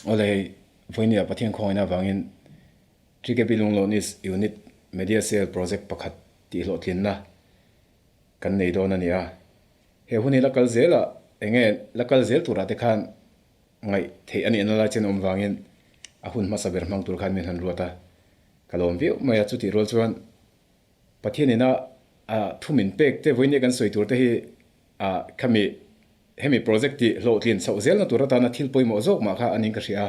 Awle hei vawinia Pathian khawngaihna avangin TKP Lunglonis Unit Media Cell Project pakhat tihhlawhtlinna kan nei dawn a ni a. He hun hi la kal zel a, enge la kal zel turah te khan ngaih theih a nihna lai chen awm vangin a hun hmasa ber hmang tur khan min han ruat a, ka lawm viau mai a. Chutih rual chuan Pathian ina a thu min pek te vawinia kan sawi tur te hi a khami hemi project tih hlawhtlin chhoh zelna tur atana thil pawimawh zawk mah kha anin ka hria a,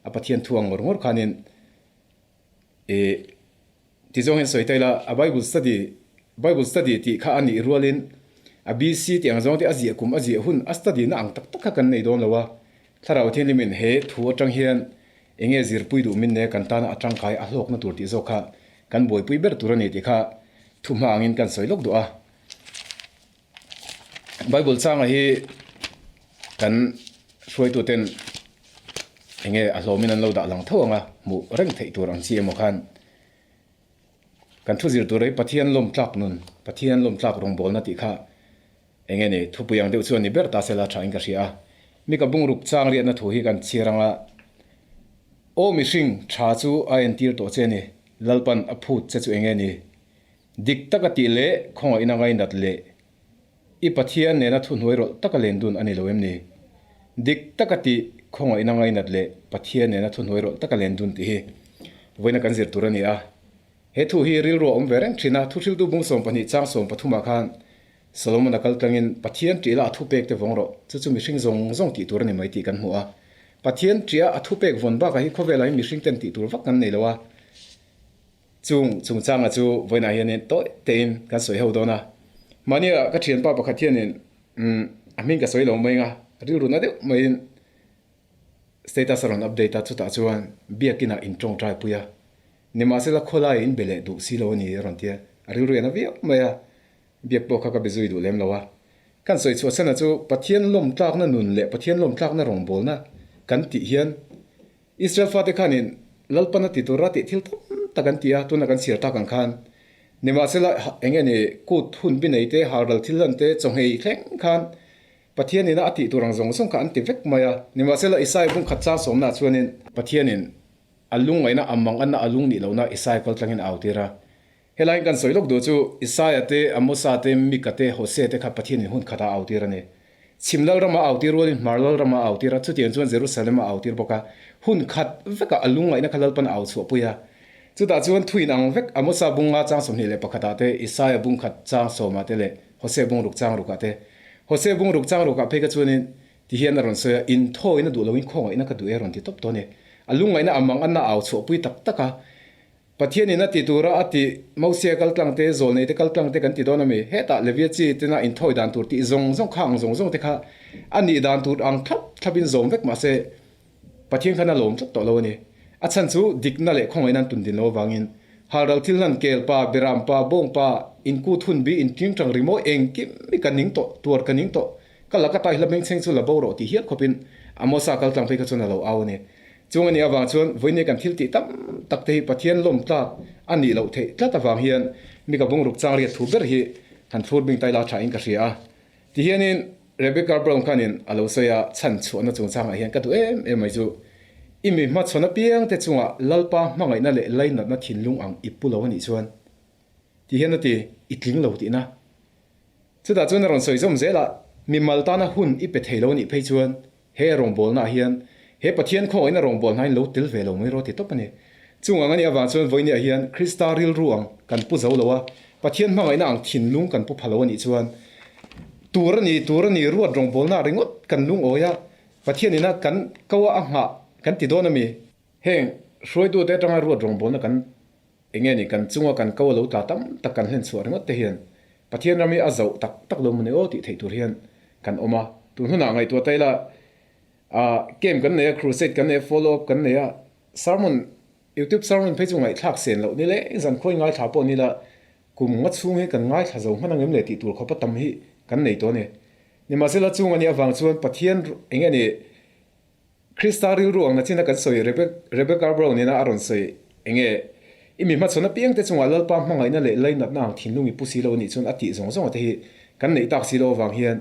a Pathian thu ang ngawr ngawr khanin i ti zawng hian sawi ta ila a Bible study Bible study tih kha a nih rualin a BC tih ang zawng te a ziah kum a ziah hun a study na ang tak tak kha kan nei dawn lo a, Thlarau Thianghlimin he thu atang hian enge zirpui duh min ne kan tana a tangkai a hlawkna tur tih zawk kha kan buaipui ber tur a ni tih kha thu hma angin kan sawi lawk duh a. Bible changa hi kan hruaituten enge a hlawmin an lo dah lang tho anga hmuh reng theih tur ang chi emaw khan kan thu zir tur hi Pathian lawm tlak nun, Pathian lawm tlak rawngbawlna tih kha enge ni thupui ang deuh chu a ni ber ta sela tha in ka hria a. Mi ka bungruk chang riatna thu hi kan chhiar anga aw mihring tha chu a entir tawh che a ni, Lalpan a phut che chu enge ni? Dik taka tih leh khawngaihna ngainat leh i Pathian nena thuhnuai rawlh taka len dun a ni lo em ni? Dik taka tih, khawngaihna ngainat leh Pathian nena thuhnuai rawlh taka len dun tih hi vawiina kan zir tur a ni a. He thu hi rilru a awm ve reng thin a, thuhriltu bung 12 chang 13 ah khan Solomon-a kal tlangin Pathian ṭih la a thupek te vawng rawh, chu chu mihring zawng zawng tih tur a ni mai tih kan hmu a. Pathian ṭih a a thupek vawn bakah hi khawvelah hian mihring ten tih tur vak kan nei lo a. Chung chungchanga chu vawiinah hianin tawi tein kan sawi ho dawn a. Mahnia ka thianpa pakhat hianin umm a hming ka sawi lo mai anga rilru na deuh maiin status a rawn update a, chutah chuan biakinah in tawngtai pui a, nimahsela khawlai in be leh duh si lo a ni a rawn ti a, a rilru hian a viau mai a, biak pawh kha ka be zui duh lem lo a. Kan sawi chhuah chhan ah chu Pathian lawmtlakna nun leh Pathian lawmtlakna rawngbawlna kan tih hian Israel fate khanin Lalpan a ti tura tih thil tam tak an ti a, tuna kan chhiar tak ang khan. Nimahsela, eng nge ni, kut hun bi nei te, halral thil lan te, chawnghei thleng khan Pathianin a tih tur ang zawng zawng kha an ti vek mai a. Nimahsela, Isaiah bung khat chang sawmnaah chuanin Pathianin a lungngaihna, a manganna, a lung nih lohna Isaiah kal tlangin a autir a. Helaiin kan sawi lawk duh chu Isaiah te, Amosa te, Mika te, Hosea te kha Pathianin hun khatah a autir a ni. Chhim Lalrama a autir rualin Hmar Lalrama a autir a, chutiang chuan Jerusalem a autir bawk a. Hun khat vekah a lungngaihna kha Lalpan a au chhuahpui a. Chutah chuan thuin ang vek Amosa bung nga chang 21 ah te, Isaiah bung khat chang sawmah te leh Hosea bung ruk chang rukah te. Hosea bung ruk chang rukah phei kha chuanin ti hian a rawn sawi a, Inthawina duh loin khawngaihna ka duh e a rawn ti tawp tawh a ni. A lungngaihna a manganna a au chhuahpui tak tak a. Pathianin a ti tura a ti, Mosia kal tlang te, Zawlnei te kal tlang te kan ti dawn a mi? Hetah Levia chi tena inthawi dan tur tih zawng zawng kha ang zawng zawng te kha a nih dan tur ang thlap thlapin zawm vek mahse Pathian khan a lawm tlat tawh lo a ni. A chhan chu dikna leh khawngaihna an tun din lo avangin halral thil hlan kel pa, beram pa, bawng pa, inkut hun bi, intingtang rimawi engkim hi ka ning tawh, tuar ka ning tawh, ka laka tai hla bengchheng chu la bo rawh tih hial khawpin Amosa kal tlang phei kha chuan a lo au a ni. Chung a nih avang chuan vawinia kan thil tih tam tak te hi Pathian lawm tlak a nih loh theih tlat avang hian mi ka bungruk chang riat thu ber hi han thlur bing tai la tha in ka hria a. Ti hianin Rebecca Brown khanin a lo sawi a, chhan chhuahna chungchangah hian ka duh em em mai chu i mi hmachhawn apiang te chungah Lalpa hmangaihna leh lainatna thinlung ang i pu lo a nih chuan ti hian a ti, i tling lo tihna. Chutah chuan a rawn sawi zawm zel a, mimal tana hun i pe thei lo a nih phei chuan He rawngbawlnaah hian he Pathian khawngaihna rawngbawlhna in lo tel ve lo mai rawh ti tawp a ni. Chung ang a nih avang chuan vawinia hian Krista rilru ang kan pu zo lo a, Pathian hmangaihna ang thinlung kan pu pha lo a nih chuan tur a ni, tur a ni ruat rawngbawlna ringawt kan lungawi a, Pathian ina kan ko a a nghah kan ti dawn a mi? Heng hruaitute atanga ruat rawngbawlna kan enge ni kan chunga kan ko a lo tla tam tak kan hlen chhuah ringawt te hian Pathian ram hi a zauh tak tak lo maw ni aw tih theih tur hian kan awm a. Tun hunah ngaihtuah ta ila ah camp kan nei a, crusade kan nei a, follow up kan nei a, sermon youtube sermon phei chu ngaihthlak sen loh ni le zan khawi ngaithla pawh ni la kum nga chhung hi kan ngaithla zo hman ang em le tih tur khawpa tam hi kan nei tawh a ni. Nimahsela chung a nih avang chuan Pathian enge ni Krista rilru ang nachina kan sawi Rebecca Brown ina a rawn sawi enge i mi hmachhawn apiang te chungah Lalpa hmangaihna leh lainatna ang thinlung i pu si lo anih chuan a tih zawng zawng te hi kan neih tak si lo avang hian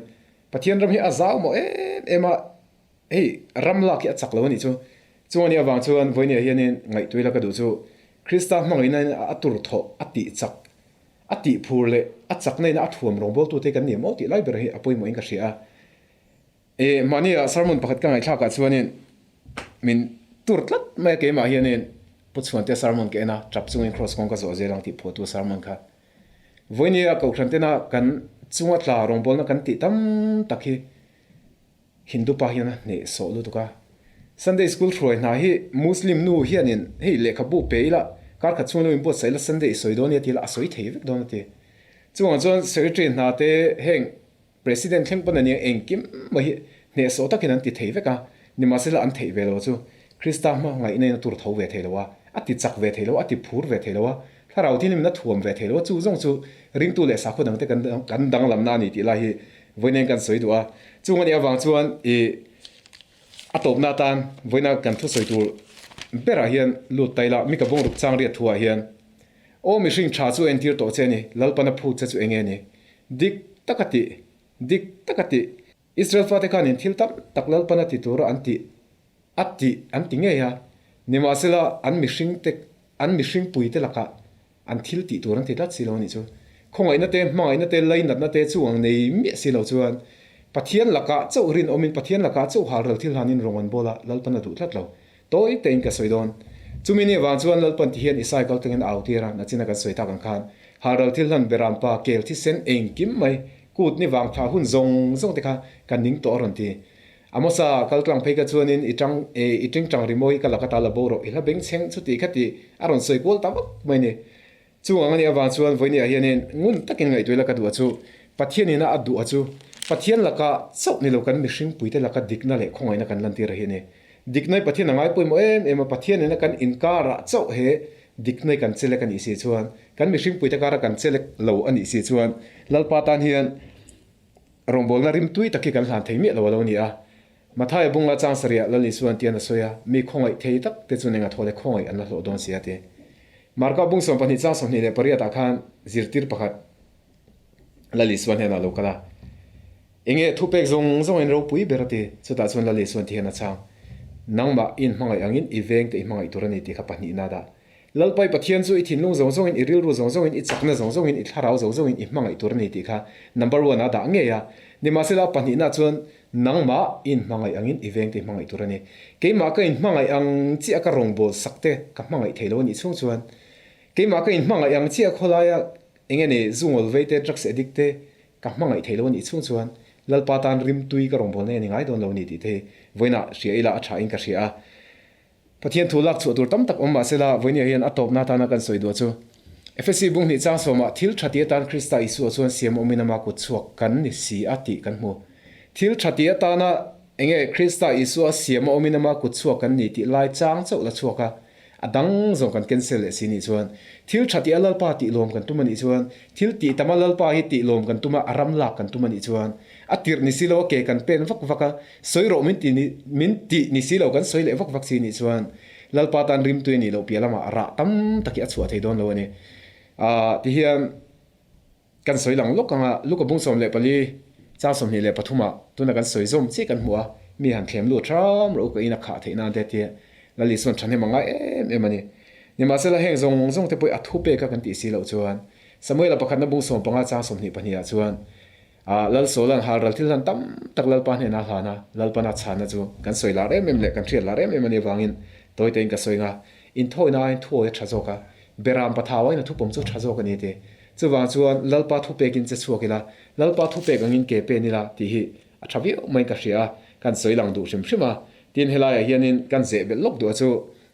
Pathian ram hi a zau mawh em em a, hei ram lak hi a chak lo anih chu. Chung anih avang chuan vawinia hianin ngaihtuila ka duh chu Krista hmangaihna in a tur thawh a tih chak, a tih phur leh a chakna in a thuam rawngbawltute kan ni em aw tih lai ber hi a pawimawhin ka hria a. E, mahnia sermon pakhat ka ngaihthlakah chuanin min tur tlat mai a keimah hianin Pu Chhuantea sermon ka en a, tap chungin Kraws kawng ka zawh zel ang tih phuahtu sermon kha. Vawinia Kohhran tena kan chunga tla rawngbawlna kan tih tam tak hi Hindu pa hian a hnehsawh lutuk a. Sunday school hruai hna hi Muslim nu hianin hei lehkhabu pe ila kar khat chhung lo inbuatsaih ila Sunday i sawi dawn nia ti ila a sawi thei vek dawn a ti. Chuvang chuan secretary hna te heng President thleng pawn ania engkim mai hi hnehsawh takin an ti thei vek a, nimahsela an theih ve lo chu Krista hma ngaihna in a tur tho ve thei lo a, a ti chak ve thei lo a, a ti phur ve thei lo a, thlarau thianghlim in a thuam ve thei lo a, chu zawng chu ringtu leh sakhaw dangte kan kan danglamna a ni tih lai hi vawiin kan sawi duh a. Chung anih avang chuan i a tawpna atan vawiina kan thusawi tur berah hian lut ta ila, Mika bungruk chang riat thuah hian Aw mihring tha chu entir tawh che a ni, Lalpana phut che chu enge ni? Dik tak a tih, dik tak a tih. Israel fate khanin thil tam tak Lalpana ti tura an tih, a tih an ti ngei a. Nimahsela an mihring te, an mihring pui te lakah an thil tih tur an ti tlat si lo a nih chu. Khawngaihna te, hmangaihna te, lainatna te chu ang nei miah si lo chuan Pathian lakah chauh rinawmin Pathian lakah chauh halral thil hanin rawng an bawl a, Lalpana duh tlat lo. Tawi tein ka sawi dawn. Chumi ni avang chuan Lalpan ti hian Isai kal tangin a au tir a, nachina kan sawi tak ang khan halral thil hlan berampa kel thisen engkim mai kut ni vang thla hun zawng zawng te kha ka ning tawh a rawn ti. Amosa kal tlang phei ka chuanin i tang e i tingtang rimawi ka laka ta la bo rawh i hla bengchheng chuti kha ti a rawn sawi kual ta vak mai ni. Chung ang a nih avang chuan vawinia hianin ngun takin ngaihtuah ila ka duh a chu, Pathian ina a duh a chu, Pathian laka chauh ni lo kan mihring puite laka dikna leh khawngaihna kan lantir a hi a ni. Dikna hi Pathian a ngai pawimawh em em a, Pathian ina kan inkarah chauh he dikna hi kan chelek a nih si chuan, kan mihring puite kara kan chelek lo a nih si chuan Lalpa tan hian rawngbawlna rimtui tak hi kan hlan thei miah lo a lo ni a. Mathaia bunga chang sarih Lal Isuan tian a sawi a, Mi khawngaih thei tak te chu nenga thaw leh khawngaih an la hlawh dawn si a ti. Marka bung 12 chang 28 ah khan zirtir pakhat Lal Isuan hian a lo kal a, Enge thupek zawng zawng in ropui ber a ti. Chutah chuan Lal Isuan ti hian a chhang, Nangmah i inhmangaih angin i veng te i hmangaih tur a ni tih kha pahnihna dah. Lalpai Pathian chu i thinlung zawng zawngin, i rilru zawng zawngin, i chakna zawng zawngin, i thlarau zawng zawngin i hmangaih tur a ni tih kha number one ah dah ngei a. Nimahsela a pahnihna chuan nangmah i inhmangaih angin i vengte i hmangaih tur a ni. Keimah ka inhmangaih ang chiah ka rawngbâwl sak te ka hmangaih thei lo a nih chhung chuan keimah ka inhmangaih ang chiah khawlaia eng nge ni zungawl vei te, drugs addict te ka hmangaih thei lo a nih chhung chuan Lalpa tan rimtui ka rawngbâwl nei a ni ngai dawn lo a ni tih te hi vawiinah hria ila a tha in ka hria a. Pathian thu lak chhuah tur tam tak awm mah sela, vawinia hian a tawpna atana kan sawi duh chu, Efesi bung hnih chang sawmah thil tha ti atan Krista Isua chuan siam awmin ama kut chhuak kan ni si a tih kan hmu. Thil tha ti atana enge Krista Isua siam awmin ama kut chhuak kan ni tih lai chang chauh la chhuak a, a dang zawng kan cancel leh si nih chuan, thil tha ti a Lalpa tih lawm kan tum a nih chuan, thil tih tam a Lalpa hi tih lawm kan tum a, a ram lak kan tum a nih chuan, a tirh ni si lo a ke kan pen vak vak a, Sawi rawh min ti ni min tih ni si lo kan sawi leh vak vak si nih chuan Lalpa tan rimtui a nih loh piah lamah rah tam tak hi a chhuah thei dawn lo a ni. Aah ti hian kan sawi lang lawk ang a, Luka bung 14 chang 23 ah tuna kan sawi zawm chiah kan hmu a, mi han thlem lut hram rawh u ka in a khah theih nan te tia Lal Isuan thahnem a ngai em em a ni. Nimahsela heng zawng zawng te pawh hi a thu pek a kan tih si loh chuan Samuela pakhatna bung 15 chang 22 ah chuan A Lal Sawlan halral thil hlan tam tak Lalpa hnenah a hlan a, Lalpana chhanna chu kan sawi lar em em leh kan hriat lar em em a nih avangin tawi tein ka sawi nga, inthawina aiin thuawi a tha zawk a, Beram pathau aiin a thupawm chu tha zawk a ni ti. Chuvang chuan Lalpa thupekin che chhuak ila, Lalpa thupek angin ke pen ila tih hi a tha viau maiin ka hria a, kan sawi lang duh hrim hrim a. Tin, helaiah hianin kan zeh belh lawk duh a chu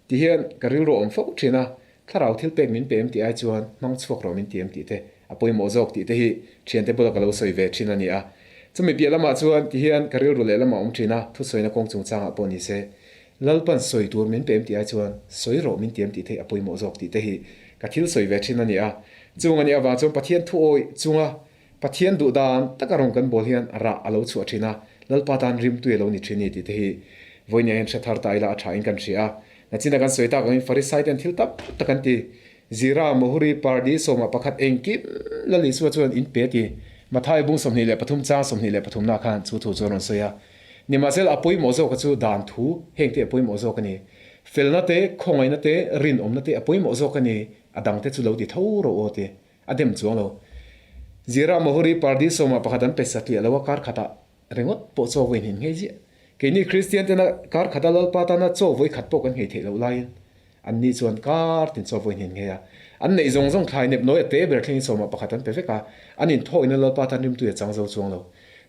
ti hian ka rilru a awm fo thin a, Thlarau thil pek min pe em tih ai chuan hmang chhuak rawh min ti em tih te a pawimawh zawk tih te hi thiante bula ka lo sawi ve thin a ni a. Chumi piah lamah chuan ti hian ka rilru leh lamah awm thin a, thusawina kawng chungchangah pawh ni se Lalpan sawi tur min pe em tih ai chuan sawi rawh min ti em tih te hi a pawimawh zawk tih te hi ka thil sawi ve thin a ni a. Chung a nih avang chuan Pathian thu awih chunga Pathian duh dan taka rawng kan bawl hian rah a lo chhuah thin a, Lalpa tan rimtui a lo ni thin ni tih te hi vawinia hian hre thar ta ila a tha in kan hria a. Nachina kan sawi tak angin Farisai ten thil tam tak an ti. Zira, Mahuri, Pardi, sawmah pakhat engkim Lal Isua chuan in pe ti. Matthai bung 23 chang 23 na khan chu thu chu a rawn sawi a. Nimahsela a pawimawh zawka chu dan thu heng te a pawimawh zawk a ni. Felna te, khawngaihna te, rinawmna te a pawimawh zawk a ni, a dangte chu lo ti tho rawh aw ti a dem chuang lo. Zira Mahuri pardi sawmah pakhat an pe satliah lo a, kar khatah ringawt pawh chaw vawi hnin nghei ziah. Keini Kristian tena kar khata Lalpa tana chaw vawi khat pawh kan nghei theih loh laiin Anni chuan kar tin chaw vawi hnin nghei a, an neih zawng zawng thlai nep nawi a te ber thlengin sawmah pakhat an pe vek a, an inthawina Lalpa tan rimtui a chang zo chuang lo.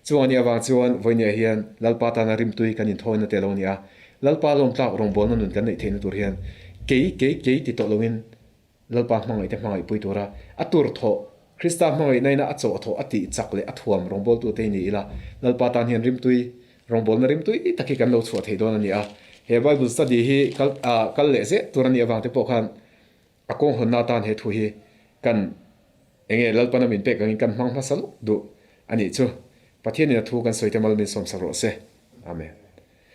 Chuang anih avang chuan vawinia hian Lalpa tana rimtui kan inthawina te lo ni a, Lalpa lawmtlak rawngbawlna nun kan neih theihna tur hian kei, kei, kei ti tawh loin Lalpa hmangaihte hmangaihpui tura a tur thawh, Krista hmangaihnaina a chawh thawh a tih chak leh a thuam rawngbawltute hi ni ila, Lalpa tan hian rimtui, rawngbawlna rimtui tak hi kan lo chhuah thei dawn a ni a. He Bible study hi kal kal leh zeh tur a nih avangte pawh khan a kawng hawnna atan he thu hi kan enge Lalpana min pek angin kan hmang hmasa lawk duh a nih chu. Pathianin a thu kan sawi te mal min sawmsak rawh se. Amen.